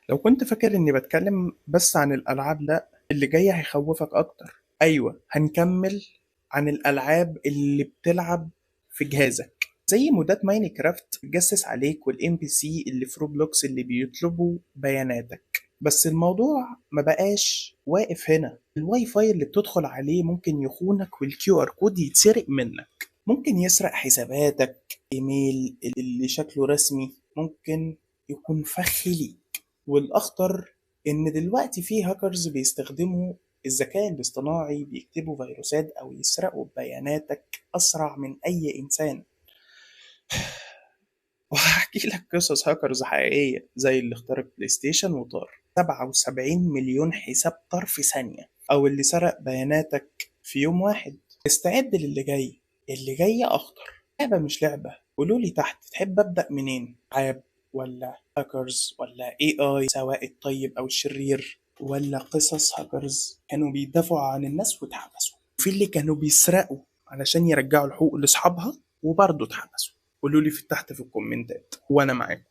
لو كنت فاكر إني بتكلم بس عن الألعاب، لأ، اللي جاي هيخوفك أكتر. أيوة، هنكمل عن الألعاب اللي بتلعب في جهازك، زي مودات ماينكرافت تجسس عليك، وال NPC اللي في روبلوكس اللي بيطلبوا بياناتك. بس الموضوع ما بقاش واقف هنا. الواي فاي اللي بتدخل عليه ممكن يخونك، وال QR code يتسرق منك، ممكن يسرق حساباتك، ايميل اللي شكله رسمي ممكن يكون فخ ليك. والاخطر ان دلوقتي في هاكرز بيستخدموا الذكاء الاصطناعي، بيكتبوا فيروسات او يسرقوا بياناتك اسرع من اي انسان. وهحكي لك قصص هاكرز حقيقية، زي اللي اخترق بلاي ستيشن وطار 77 مليون حساب طار في ثانية، أو اللي سرق بياناتك في يوم واحد. استعد للي جاي، اللي جاي أخطر. لعبة مش لعبة. قولولي تحت تحب أبدأ منين، ألعاب ولا هاكرز ولا AI، سواء الطيب أو الشرير، ولا قصص هاكرز كانوا بيدافعوا عن الناس واتحبسوا، وفي اللي كانوا بيسرقوا علشان يرجعوا الحقوق لأصحابها وبرضه اتحبسوا. قولوا لي في تحت في الكومنتات وانا معاكم.